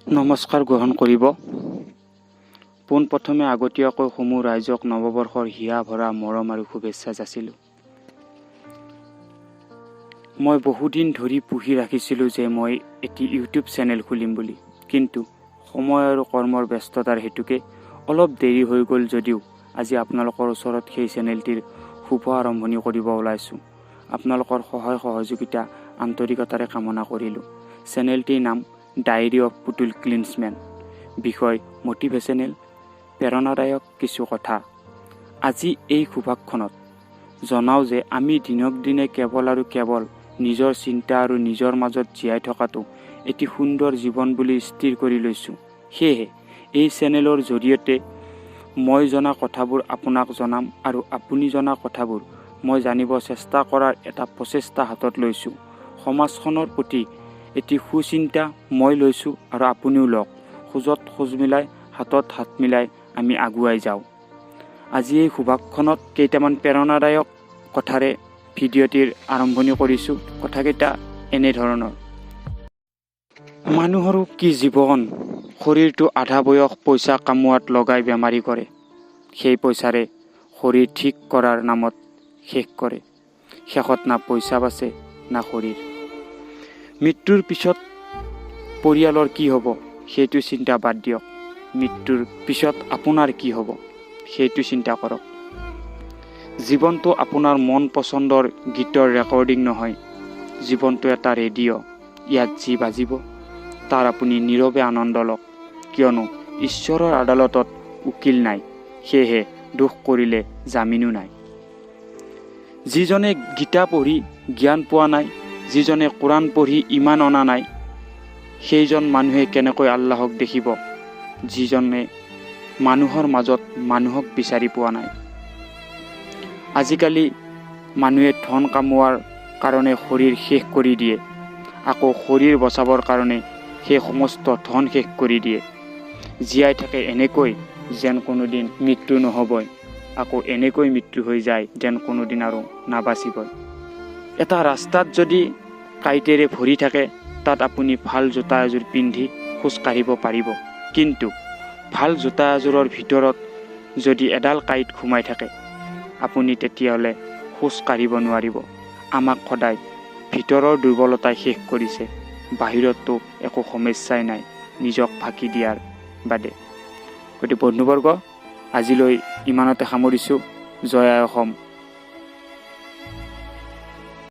নমস্কাৰ গ্ৰহণ কৰিব। পোনপ্ৰথমে আগতীয়াকৈ সমূহ ৰাইজক নৱবৰ্ষৰ হিয়া ভৰা মৰম আৰু শুভেচ্ছা যাচিলোঁ। মই বহুদিন ধৰি পুহি ৰাখিছিলোঁ যে মই এটি ইউটিউব চেনেল খুলিম বুলি। কিন্তু সময় আৰু কৰ্মৰ ব্যস্ততাৰ হেতুকে অলপ দেৰি হৈ গ'ল যদিও আজি আপোনালোকৰ ওচৰত সেই চেনেলটিৰ শুভ আৰম্ভণি কৰিব ওলাইছোঁ। আপোনালোকৰ সহায় সহযোগিতা আন্তৰিকতাৰে কামনা কৰিলোঁ। চেনেলটিৰ নাম ডায়েৰী অফ পুতুল ক্লিনছমেন। বিষয় মটিভেশ্যনেল, প্ৰেৰণাদায়ক কিছু কথা। আজি এই শুভাক্ষণত জনাওঁ যে আমি দিনক দিনে কেৱল আৰু কেৱল নিজৰ চিন্তা আৰু নিজৰ মাজত জীয়াই থকাটো এটি সুন্দৰ জীৱন বুলি স্থিৰ কৰি লৈছোঁ। সেয়েহে এই চেনেলৰ জৰিয়তে মই জনা কথাবোৰ আপোনাক জনাম আৰু আপুনি জনা কথাবোৰ মই জানিব চেষ্টা কৰাৰ এটা প্ৰচেষ্টা হাতত লৈছোঁ। সমাজখনৰ প্ৰতি এটি সুচিন্তা মই লৈছোঁ আৰু আপুনিও লওক। খোজত খোজ মিলাই, হাতত হাত মিলাই আমি আগুৱাই যাওঁ। আজি এই শুভাক্ষণত কেইটামান প্ৰেৰণাদায়ক কথাৰে ভিডিঅ'টিৰ আৰম্ভণি কৰিছোঁ। কথাকেইটা এনেধৰণৰ: মানুহৰো কি জীৱন! শৰীৰটো আধা বয়স পইচা কামোৱাত লগাই বেমাৰী কৰে। সেই পইচাৰে শৰীৰ ঠিক কৰাৰ নামত শেষ কৰে। শেষত না পইচা বাচে, না শৰীৰ। মৃত্যুৰ পিছত পৰিয়ালৰ কি হ'ব, সেইটো চিন্তা বাদ দিয়ক। মৃত্যুৰ পিছত আপোনাৰ কি হ'ব, সেইটো চিন্তা কৰক। জীৱনটো আপোনাৰ মন পচন্দৰ গীতৰ ৰেকৰ্ডিং নহয়। জীৱনটো এটা ৰেডিঅ'। ইয়াত যি বাজিব, তাৰ আপুনি নীৰৱে আনন্দ লওক। কিয়নো ঈশ্বৰৰ আদালতত উকিল নাই, সেয়েহে দোষ কৰিলে জামিনো নাই। যিজনে গীতা পঢ়ি জ্ঞান পোৱা নাই, যিজনে কোৰাণ পঢ়ি ঈমান অনা নাই, সেইজন মানুহে কেনেকৈ আল্লাহক দেখিব, যিজনে মানুহৰ মাজত মানুহক বিচাৰি পোৱা নাই? আজিকালি মানুহে ধন কামোৱাৰ কাৰণে শৰীৰ শেষ কৰি দিয়ে, আকৌ শৰীৰ বচাবৰ কাৰণে সেই সমস্ত ধন শেষ কৰি দিয়ে। জীয়াই থাকে এনেকৈ যেন কোনোদিন মৃত্যু নহ'বই, আকৌ এনেকৈ মৃত্যু হৈ যায় যেন কোনোদিন আৰু নাবাচিবই। এটা ৰাস্তাত যদি কাঁইটেৰে ভৰি থাকে, তাত আপুনি ভাল জোতা এযোৰ পিন্ধি খোজ কাঢ়িব পাৰিব। কিন্তু ভাল জোতা এযোৰৰ ভিতৰত যদি এডাল কাঁইট সোমাই থাকে, আপুনি তেতিয়াহ'লে খোজ কাঢ়িব নোৱাৰিব। আমাক সদায় ভিতৰৰ দুৰ্বলতাই শেষ কৰিছে। বাহিৰততো একো সমস্যাই নাই নিজক ফাঁকি দিয়াৰ বাদে। গতিকে বন্ধুবৰ্গ, আজিলৈ ইমানতে সামৰিছোঁ। জয় আই অসম।